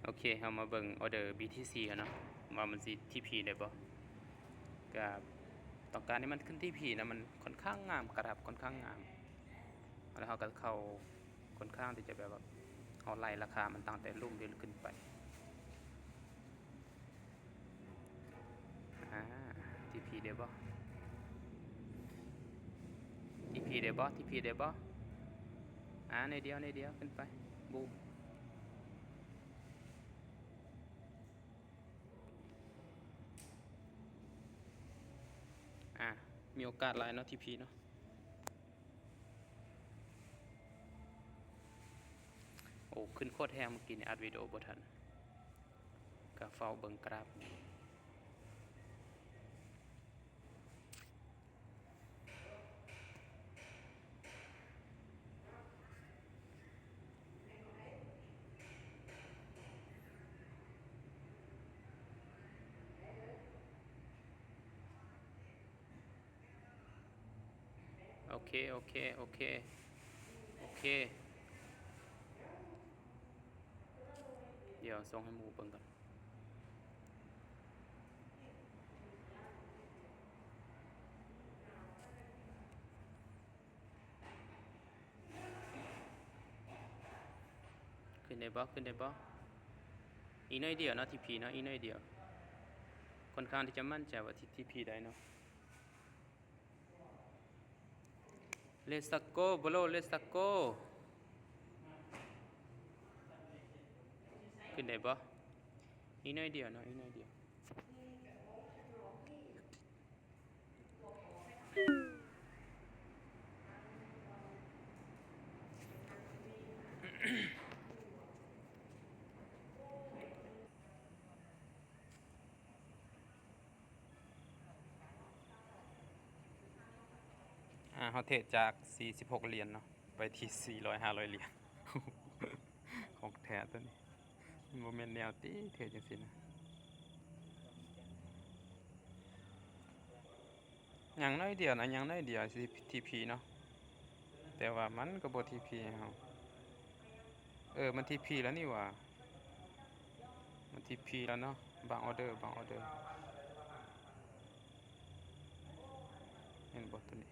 ໂອເຄ ເຮົາມາເບິ່ງອໍເດີ ບີທີຊີ ເຮົາເນາະ ວ່າມັນຊິທີພີໄດ້ບໍ່. ກະຕ້ອງການໃຫ້ມັນຂຶ້ນທີພີນະ ມັນຂ້ອນຂ້າງງາມ ກຣາຟຂ້ອນຂ້າງງາມ ແລ້ວເຮົາກະເຂົ້າ ຂ້ອນຂ້າງທີ່ຈະແບບວ່າ ເຮົາໄລ່ລາຄາມັນຕັ້ງແຕ່ລຸ່ມເດນຂຶ້ນໄປ. ອາ ທີພີໄດ້ບໍ່? ທີພີໄດ້ບໍ່? ທີພີໄດ້ບໍ່? ອາ ໜ້ອຍດຽວ ໜ້ອຍດຽວ ຂຶ້ນໄປ ບູມ. ອາ ມີໂອກາດຫຼາຍເນາະ ທີພີເນາະ. ໂອ້ ຂຶ້ນໂຄດແຮງ ເມື່ອກີ້ນີ້ອັດວິດີໂອບໍ່ທັນ ກະເຝົ້າເບິ່ງກຣາຟ. ໂອເຄ ໂອເຄ ໂອເຄ ໂອເຄ ດຽວສົ່ງໃຫ້ໝູ່ເບິ່ງກ່ອນ. ຂຶ້ນໄດ້ບໍ່? ຂຶ້ນໄດ້ບໍ່? ອີກໜ້ອຍດຽວເນາະ ທີພີເນາະ ອີກໜ້ອຍດຽວ. ຂ້ອນຂ້າງທີ່ຈະໝັ້ນໃຈວ່າ ທີ ທີພີໄດ້ເນາະ. Let's go bro, let's go. ຂຶ້ນໄດ້ບໍ່? ອີກໜ້ອຍດຽວເນາະ ອີກໜ້ອຍດຽວ. ອາ ເຮົາເທຣດຈາກສີ່ສິບຫົກຫຼຽນເນາະ ໄປທີ່ສີ່ຮ້ອຍ ຫ້າຮ້ອຍຫຼຽນ ຂອງແທ້ຕົວນີ້. ມັນບໍ່ແມ່ນແນວຕິ ເທຣດຈັ່ງຊີ້ນະ. ຍັງໜ້ອຍດຽວນະ ຍັງໜ້ອຍດຽວ ຊິທີພີເນາະ ແຕ່ວ່າມັນກໍບໍ່ທີພີໃຫ້ເຮົາ. ເອີ ມັນທີພີແລ້ວນີ້ຫວ່າ ມັນທີພີແລ້ວເນາະ. ບາງອໍເດີ ບາງອໍເດີ ເຫັນບໍ່ຕົວນີ້?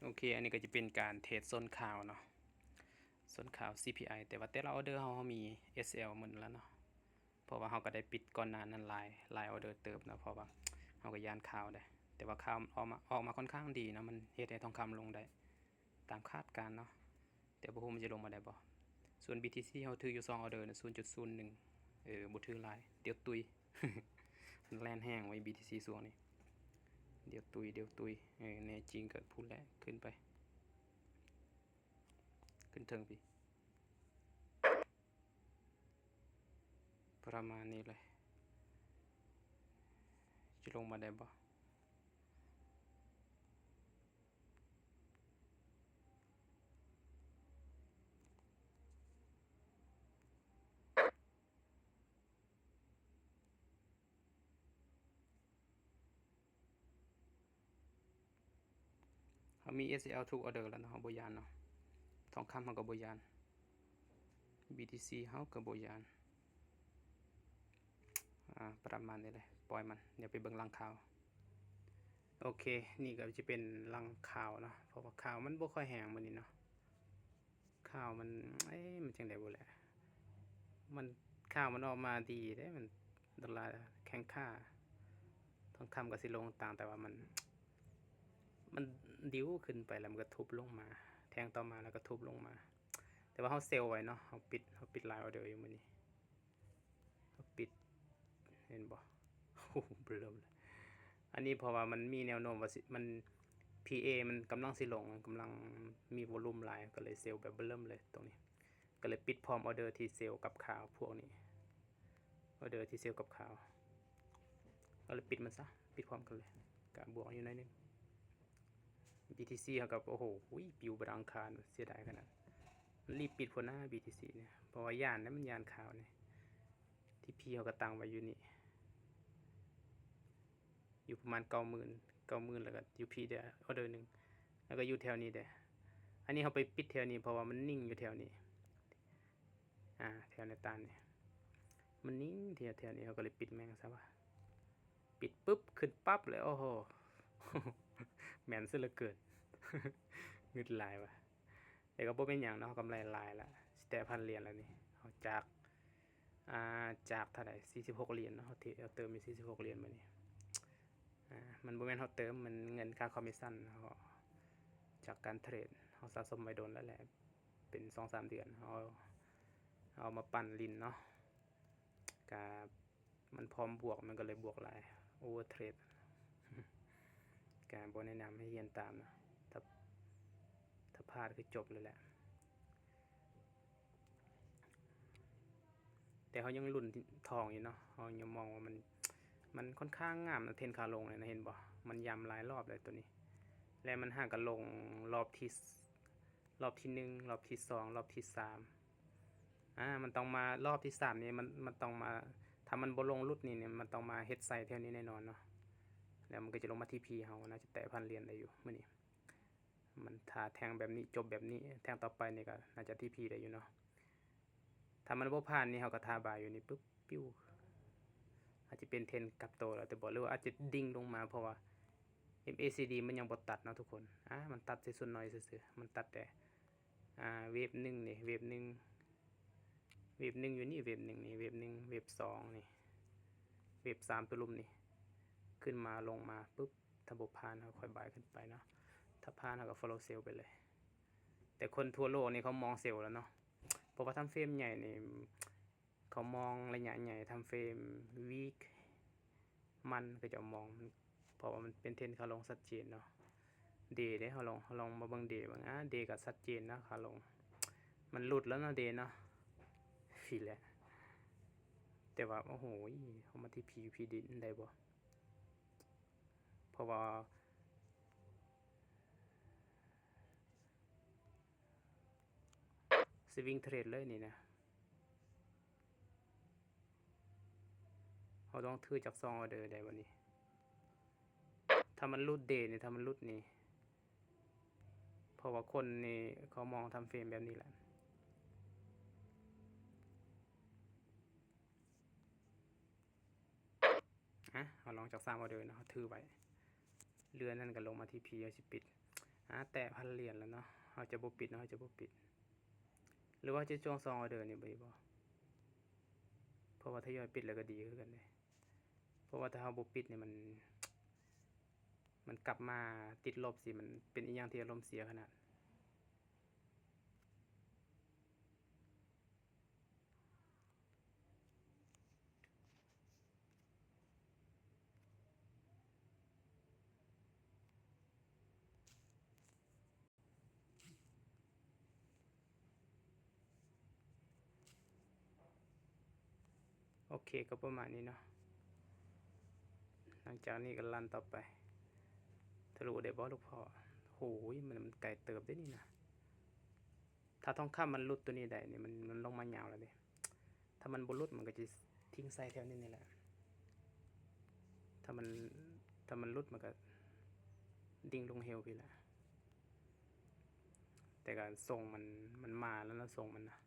ໂອເຄ ອັນນີ້ກໍຈະເປັນການເທຣດໂຊນຂາວເນາະ ໂຊນຂາວ ຊີພີໄອ ແຕ່ວ່າແຕ່ລະອໍເດີເຮົາ ເຮົາມີ ເອສແອລ ໝົດແລ້ວເນາະ ເພາະວ່າເຮົາກໍໄດ້ປິດກ່ອນໜ້ານັ້ນຫຼາຍ ຫຼາຍອໍເດີເຕີບເນາະ ເພາະວ່າເຮົາກໍຢ້ານຂາວເດ້ ແຕ່ວ່າຂາວອອກມາ ອອກມາຄ່ອນຂ້າງດີເນາະ ມັນເຮັດໃຫ້ທອງຄຳລົງໄດ້ຕາມຄາດການເນາະ ແຕ່ບໍ່ຮູ້ມັນຈະລົງມາໄດ້ບໍ່. ສ່ວນ ບີທີຊີ ເຮົາຖືຢູ່ສອງອໍເດີນະ ສູນຈຸດສູນໜຶ່ງ ເອີ ບໍ່ຖືຫຼາຍ ດຽວຕຸຍ ມັນແລ່ນແຮງໄວ ບີທີຊີ ຊ່ວງນີ້ ດຽວຕຸຍ ດຽວຕຸຍ ເອີ ແນ່ຈິງກໍພຸ້ນແຫຼະ ຂຶ້ນໄປ ຂຶ້ນເທິງພີ້ ປະມານນີ້ແຫຼະ ຈະລົງມາໄດ້ບໍ່? ເຮົາມີ ເອສແອລ ທຸກອໍເດີແລ້ວເນາະ ເຮົາບໍ່ຢ້ານເນາະ ທອງຄຳເຮົາກໍບໍ່ຢ້ານ ບີທີຊີ ເຮົາກໍບໍ່ຢ້ານ ອາ ປະມານນີ້ແຫຼະ ປ່ອຍມັນ ດຽວໄປເບິ່ງຫຼັງຂ່າວ. ໂອເຄ ນີ້ກໍຈະເປັນຫຼັງຂ່າວເນາະ ເພາະວ່າຂ່າວມັນບໍ່ຄ່ອຍແຮງມື້ນີ້ເນາະ ຂ່າວມັນ ເອີ ມັນຈັ່ງໃດບໍ່ແຫຼະ ມັນ ຂ່າວມັນອອກມາດີເດ້ ມັນໂດລາແຂງຄ່າ ທອງຄຳກໍຊິລົງຕາມ ແຕ່ວ່າມັນ ມັນດິວຂຶ້ນໄປແລ້ວມັນກໍທຸບລົງມາ ແທ່ງຕໍ່ມາແລ້ວກໍທຸບລົງມາ ແຕ່ວ່າເຮົາເຊວໄວ້ເນາະ ເຮົາປິດ ເຮົາປິດຫຼາຍອໍເດີຢູ່ມື້ນີ້ ເຮົາປິດ ເຫັນບໍ່? ໂອ້ໂຫ ເບິ່ມເລີຍ ອັນນີ້ເພາະວ່າມັນມີແນວໂນ້ມວ່າຊິ ມັນ ພີເອ ມັນກຳລັງຊິລົງ ກຳລັງມີໂວລຸມຫຼາຍ ກໍເລີຍເຊວແບບເບິ່ມເລີຍຕົງນີ້ ກໍເລີຍປິດພ້ອມອໍເດີທີ່ເຊວກັບຂາວພວກນີ້ ອໍເດີທີ່ເຊວກັບຂາວ ກໍເລີຍປິດມັນຊະ ປິດພ້ອມກັນເລີຍ ກະບວກຢູ່ໜ້ອຍໜຶ່ງ. ບີທີຊີ ເຮົາກໍ ໂອ້ໂຫ ປິວໄປດາວອັງຄານ ເສຍດາຍຂະໜາດ ມັນລີບປິດພຸ້ນນະ ບີທີຊີ ນີ້ ເພາະວ່າຢ້ານນະ ມັນຢ້ານຂາວນີ້ ທີພີ ເຮົາກໍຕັ້ງໄວ້ຢູ່ນີ້ ຢູ່ປະມານເກົ້າໝື່ນ ເກົ້າໝື່ນ ແລ້ວກໍຢູ່ພີເດ ອໍເດີໜຶ່ງ ແລ້ວກໍຢູ່ແຖວນີ້ເດ ອັນນີ້ເຮົາໄປປິດແຖວນີ້ ເພາະວ່າມັນນິ່ງຢູ່ແຖວນີ້ ອາ ແຖວແນວຕ້ານນີ້ ມັນນິ່ງແຖວ ແຖວນີ້ ເຮົາກໍເລີຍປິດແມ່ງຊະວ່າ ປິດປຶບ ຂຶ້ນປັບເລີຍ ໂອ້ໂຫ ແມ່ນຊະເຫຼືອເກີນ ງຶດຫຼາຍວ່າ ແຕ່ກໍບໍ່ເປັນຫຍັງເນາະ ເຮົາກຳໄລຫຼາຍລະ ຊິແຕະພັນຫຼຽນແລ້ວນີ້ ເຮົາຈາກ ອ່າ ຈາກເທົ່າໃດ ສີ່ສິບຫົກຫຼຽນເນາະ ເຮົາເທ ເຮົາເຕີມມີສີ່ສິບຫົກຫຼຽນມື້ນີ້ ອ່າ ມັນບໍ່ແມ່ນເຮົາເຕີມ ມັນເງິນຄ່າຄອມມິດຊັນເຮົາ ຈາກການເທຣດ ເຮົາສະສົມໄວ້ດົນແລ້ວແຫຼະ ເປັນສອງສາມເດືອນ ເຮົາ ເຮົາເອົາມາປັ່ນຫຼິ້ນເນາະ ກະ ມັນພ້ອມບວກ ມັນກໍເລີຍບວກຫຼາຍ ໂອເວີເທຣດ ກະບໍ່ແນະນຳໃຫ້ຮຽນຕາມນະ ຖ້າ ຖ້າພາດຄືຈົບເລີຍແຫຼະ ແຕ່ເຮົາຍັງລຸ້ນທອງຢູ່ເນາະ ເຮົາຍັງມອງວ່າມັນ ມັນຄ່ອນຂ້າງງາມນະ ເທຣນຂາລົງນີ້ນະ ເຫັນບໍ່? ມັນຢ້ຳຫຼາຍລອບແລ້ວໂຕນີ້ ແລະມັນຫາກະລົງລອບທີ ລອບທີໜຶ່ງ ລອບທີສອງ ລອບທີສາມ ອາ ມັນຕ້ອງມາ ລອບທີສາມນີ້ ມັນ ມັນຕ້ອງມາ ຖ້າມັນບໍ່ລົງຫຼຸດນີ້ນີ້ ມັນຕ້ອງມາເຮັດໃສ່ແຖວນີ້ແນ່ນອນເນາະ ແລ້ວມັນກໍຈະລົງມາທີພີເຮົາ ໜ້າຈະແຕະພັນຫຼຽນໄດ້ຢູ່ມື້ນີ້ ມັນຖ້າແທ່ງແບບນີ້ ຈົບແບບນີ້ ແທ່ງຕໍ່ໄປນີ້ກໍໜ້າຈະທີພີໄດ້ຢູ່ເນາະ ຖ້າມັນບໍ່ຜ່ານນີ້ ເຮົາກໍຖ້າບາຍຢູ່ນີ້ປຶບ ປິວ ອາດຈະເປັນເທຣນກັບໂຕແລ້ວແຕ່ບໍ່ ຫຼືວ່າອາດຈະດິ່ງລົງມາ ເພາະວ່າ ເອັມເອຊີດີ ມັນຍັງບໍ່ຕັດເນາະທຸກຄົນ ອາ ມັນຕັດແຕ່ສ່ວນໜ້ອຍຊື່ໆ ມັນຕັດແຕ່ ອາ ເວບໜຶ່ງນີ້ ເວບໜຶ່ງ ເວບໜຶ່ງຢູ່ນີ້ ເວບໜຶ່ງນີ້ ເວບໜຶ່ງ ເວບສອງນີ້ ເວບສາມ ໂຕລຸ່ມນີ້ ຂຶ້ນມາລົງມາປຶບ ຖ້າບໍ່ຜ່ານ ເຮົາຄ່ອຍບາຍຂຶ້ນໄປເນາະ ຖ້າຜ່ານ ເຮົາກໍ follow sell ໄປເລີຍ ແຕ່ຄົນທົ່ວໂລກນີ້ເຂົາມອງເຊວແລ້ວເນາະ ເພາະວ່າທຳເຟຣມໃຫຍ່ນີ້ ເຂົາມອງໄລຍະໃຫຍ່ ທຳເຟຣມວີກ ມັນ ເຂົາເຈົ້າມອງ ເພາະວ່າມັນເປັນເທຣນຂາລົງຊັດເຈນເນາະ ເດເດ້ ເຮົາລອງ ເຮົາລອງມາເບິ່ງເດເບິ່ງ ອາ ເດກໍຊັດເຈນເນາະ ຂາລົງ ມັນຫຼຸດແລ້ວເນາະ ເດເນາະ ພີແຫຼະ ແຕ່ວ່າ ໂອ້ໂຫ ເຮົາມາທີພີ ພີດິນໄດ້ບໍ່? ເພາະວ່າ ສະວິງເທຣດເລີຍນີ້ນະ ເຮົາຕ້ອງຖືຈັກສອງອໍເດີໄດ້ບັດນີ້ ຖ້າມັນຫຼຸດເດນີ້ ຖ້າມັນຫຼຸດນີ້ ເພາະວ່າຄົນນີ້ເຂົາມອງທຳເຟຣມແບບນີ້ແຫຼະ ອະ ເຮົາລອງຈັກສາມອໍເດີເນາະ ເຮົາຖືໄວ້ ເລື່ອນນັ້ນກໍລົງມາທີພີ ເຮົາຊິປິດ ອ່າ ແຕະພັນຫຼຽນແລ້ວເນາະ ເຮົາຈະບໍ່ປິດເນາະ ເຮົາຈະບໍ່ປິດ ຫຼືວ່າຈະຊ່ວງສອງອໍເດີນີ້ບໍ່ດີບໍ່? ເພາະວ່າທະຍອຍປິດແລ້ວກໍດີຄືກັນເດ້ ເພາະວ່າຖ້າເຮົາບໍ່ປິດນີ້ມັນ ມັນກັບມາຕິດລົບຊິ ມັນເປັນອີ່ຫຍັງທີ່ອາລົມເສຍຂະໜາດ. ໂອເຄ ກໍປະມານນີ້ເນາະ ຫຼັງຈາກນີ້ກໍລັນຕໍ່ໄປ ທະລຸໄດ້ບໍ່ລູກພໍ່? ໂຫຍ ມັນ ມັນໄກເຕີບເດ້ນີ້ນະ ຖ້າທອງຄຳມັນຫຼຸດຕົວນີ້ໄດ້ນີ້ ມັນ ມັນລົງມາຍາວແລ້ວເດ້ ຖ້າມັນບໍ່ຫຼຸດມັນກໍຈະຖິ້ມໃສ່ແຖວນີ້ນີ້ແຫຼະ ຖ້າມັນ ຖ້າມັນຫຼຸດມັນກໍດິ່ງລົງເຫວພີ້ແຫຼະ ແຕ່ກໍຊົງມັນ ມັນມາແລ້ວນະ ຊົງມັນນະ.